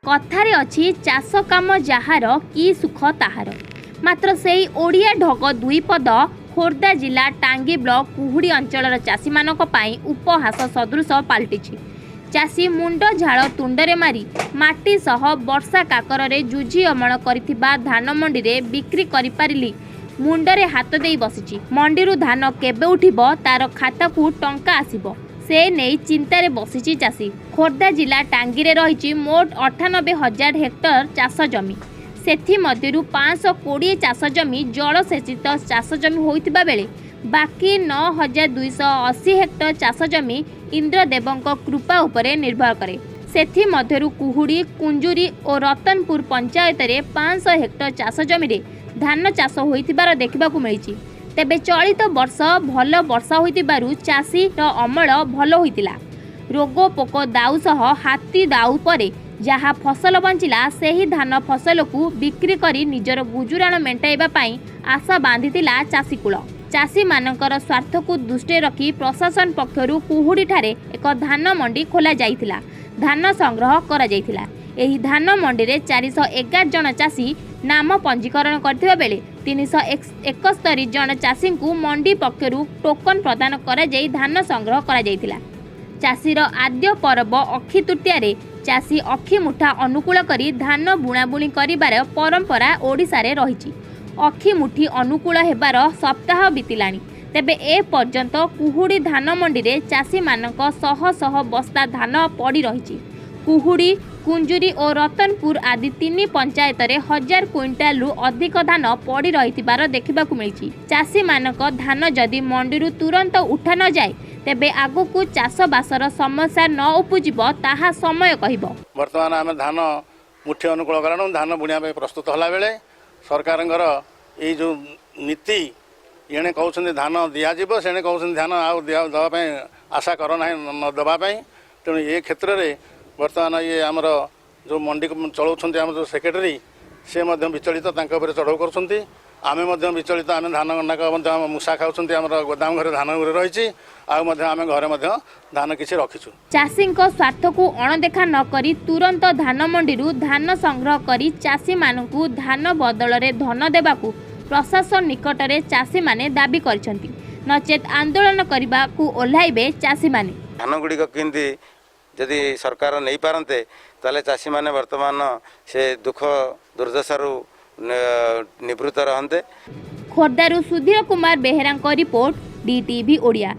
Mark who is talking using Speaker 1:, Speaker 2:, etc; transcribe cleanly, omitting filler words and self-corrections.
Speaker 1: କଥାରେ ଅଛି, ଚାଷ କାମ ଯାହାର କି ସୁଖ ତାହାର। ମାତ୍ର ସେଇ ଓଡ଼ିଆ ଢଗ ଦୁଇ ପଦ ଖୋର୍ଦ୍ଧା ଜିଲ୍ଲା ଟାଙ୍ଗୀ ବ୍ଲକ କୁହୁଡ଼ି ଅଞ୍ଚଳର ଚାଷୀମାନଙ୍କ ପାଇଁ ଉପହାସ ସଦୃଶ ପାଲଟିଛି। ଚାଷୀ ମୁଣ୍ଡ ଝାଳ ତୁଣ୍ଡରେ ମାରି ମାଟି ସହ ବର୍ଷା କାକରରେ ଯୁଝି ଅମଳ କରିଥିବା ଧାନ ମଣ୍ଡିରେ ବିକ୍ରି କରିପାରିଲି ମୁଣ୍ଡରେ ହାତ ଦେଇ ବସିଛି। ମଣ୍ଡିରୁ ଧାନ କେବେ ଉଠିବ, ତାର ଖାତାକୁ ଟଙ୍କା ଆସିବ, ସେ ନେଇ ଚିନ୍ତାରେ ବସିଛି ଚାଷୀ। ଖୋର୍ଦ୍ଧା ଜିଲ୍ଲା ଟାଙ୍ଗୀରେ ରହିଛି ମୋଟ 98,000 ହେକ୍ଟର ଚାଷ ଜମି। ସେଥିମଧ୍ୟରୁ 520 ଚାଷ ଜମି ଜଳସେଚିତ ଚାଷ ଜମି ହୋଇଥିବା ବେଳେ ବାକି 9280 ହେକ୍ଟର ଚାଷ ଜମି ଇନ୍ଦ୍ରଦେବଙ୍କ କୃପା ଉପରେ ନିର୍ଭର କରେ। ସେଥିମଧ୍ୟରୁ କୁହୁଡ଼ି, କୁଞ୍ଜୁରୀ ଓ ରତନପୁର ପଞ୍ଚାୟତରେ 500 ହେକ୍ଟର ଚାଷ ଜମିରେ ଧାନ ଚାଷ ହୋଇଥିବାର ଦେଖିବାକୁ ମିଳିଛି। ତେବେ ଚଳିତ ବର୍ଷ ଭଲ ବର୍ଷା ହୋଇଥିବାରୁ ଚାଷୀର ଅମଳ ଭଲ ହୋଇଥିଲା। ରୋଗ ପୋକ ଦାଉ ସହ ହାତୀ ଦାଉ ପରେ ଯାହା ଫସଲ ବଞ୍ଚିଲା, ସେହି ଧାନ ଫସଲକୁ ବିକ୍ରି କରି ନିଜର ଗୁଜୁରାଣ ମେଣ୍ଟାଇବା ପାଇଁ ଆଶା ବାନ୍ଧିଥିଲା ଚାଷୀକୁଳ। ଚାଷୀମାନଙ୍କର ସ୍ୱାର୍ଥକୁ ଦୃଷ୍ଟିରେ ରଖି ପ୍ରଶାସନ ପକ୍ଷରୁ କୁହୁଡ଼ିଠାରେ ଏକ ଧାନ ମଣ୍ଡି ଖୋଲାଯାଇଥିଲା, ଧାନ ସଂଗ୍ରହ କରାଯାଇଥିଲା। ଏହି ଧାନ ମଣ୍ଡିରେ 411 ଜଣ ଚାଷୀ ନାମ ପଞ୍ଜୀକରଣ କରିଥିବା ବେଳେ 371 ଜଣ ଚାଷୀଙ୍କୁ ମଣ୍ଡି ପକ୍ଷରୁ ଟୋକନ ପ୍ରଦାନ କରାଯାଇ ଧାନ ସଂଗ୍ରହ କରାଯାଇଥିଲା। ଚାଷୀର ଆଦ୍ୟ ପରବ ଅକ୍ଷି ତୃତୀୟାରେ ଚାଷୀ ଅକ୍ଷି ମୁଠା ଅନୁକୂଳ କରି ଧାନ ବୁଣାବୁଣି କରିବାର ପରମ୍ପରା ଓଡ଼ିଶାରେ ରହିଛି। ଅକ୍ଷି ମୁଠି ଅନୁକୂଳ ହେବାର ସପ୍ତାହ ବିତିଲାଣି। ତେବେ ଏ ପର୍ଯ୍ୟନ୍ତ କୁହୁଡ଼ି ଧାନ ମଣ୍ଡିରେ ଚାଷୀମାନଙ୍କ ଶହ ଶହ ବସ୍ତା ଧାନ ପଡ଼ି ରହିଛି। କୁହୁଡ଼ି, କୁଞ୍ଜୁରୀ ଓ ରତନପୁର ଆଦି ତିନି ପଞ୍ଚାୟତରେ ହଜାର କୁଇଣ୍ଟାଲରୁ ଅଧିକ ଧାନ ପଡ଼ି ରହିଥିବାର ଦେଖିବାକୁ ମିଳିଛି। ଚାଷୀମାନଙ୍କ ଧାନ ଯଦି ମଣ୍ଡିରୁ ତୁରନ୍ତ ଉଠା ନଯାଏ, ତେବେ ଆଗକୁ ଚାଷବାସର ସମସ୍ୟା ନ ଉପୁଜିବ, ତାହା ସମୟ କହିବ।
Speaker 2: ବର୍ତ୍ତମାନ ଆମେ ଧାନ ମୁଠି ଅନୁକୂଳ କଲାଣୁ, ଧାନ ବୁଣିବା ପାଇଁ ପ୍ରସ୍ତୁତ ହେଲା ବେଳେ ସରକାରଙ୍କର ଏଇ ଯେଉଁ ନୀତି, ଏଣେ କହୁଛନ୍ତି ଧାନ ଦିଆଯିବ, ସେଣେ କହୁଛନ୍ତି ଧାନ ଆଉ ଦେବା ପାଇଁ ଆଶା କର ନାହିଁ, ନ ଦେବା ପାଇଁ। ତେଣୁ ଏ କ୍ଷେତ୍ରରେ ବର୍ତ୍ତମାନ ଇଏ ଆମର ଯେଉଁ ମଣ୍ଡିକୁ ଚଳାଉଛନ୍ତି, ଆମର ଯେଉଁ ସେକ୍ରେଟାରୀ, ସେ ମଧ୍ୟ ବିଚଳିତ, ତାଙ୍କ ଉପରେ ଚଢ଼ଉ କରୁଛନ୍ତି। ଆମେ ମଧ୍ୟ ବିଚଳିତ। ଆମେ ଧାନ ଗଣ୍ଡାକ ମଧ୍ୟ ଆମ ମୂଷା ଖାଉଛନ୍ତି। ଆମର ଗୋଦାମ ଘରେ ଧାନ ଗୁରେ ରହିଛି, ଆଉ ମଧ୍ୟ ଆମେ ଘରେ ମଧ୍ୟ ଧାନ କିଛି ରଖିଛୁ।
Speaker 1: ଚାଷୀଙ୍କ ସ୍ୱାର୍ଥକୁ ଅଣଦେଖା ନ କରି ତୁରନ୍ତ ଧାନ ମଣ୍ଡିରୁ ଧାନ ସଂଗ୍ରହ କରି ଚାଷୀମାନଙ୍କୁ ଧାନ ବଦଳରେ ଧନ ଦେବାକୁ ପ୍ରଶାସନ ନିକଟରେ ଚାଷୀମାନେ ଦାବି କରିଛନ୍ତି। ନଚେତ୍ ଆନ୍ଦୋଳନ କରିବାକୁ ଓହ୍ଲାଇବେ ଚାଷୀମାନେ।
Speaker 3: ଧାନ ଗୁଡ଼ିକ କେମିତି ଯଦି ସରକାର ନେଇପାରନ୍ତେ, ତାହେଲେ ଚାଷୀମାନେ ବର୍ତ୍ତମାନ ସେ ଦୁଃଖ ଦୁର୍ଦ୍ଦଶାରୁ ନିବୃତ୍ତ ରହନ୍ତେ।
Speaker 1: ଖୋର୍ଦ୍ଧାରୁ ସୁଧୀର କୁମାର ବେହେରାଙ୍କ ରିପୋର୍ଟ, ଡିଟିଭି ଓଡ଼ିଆ।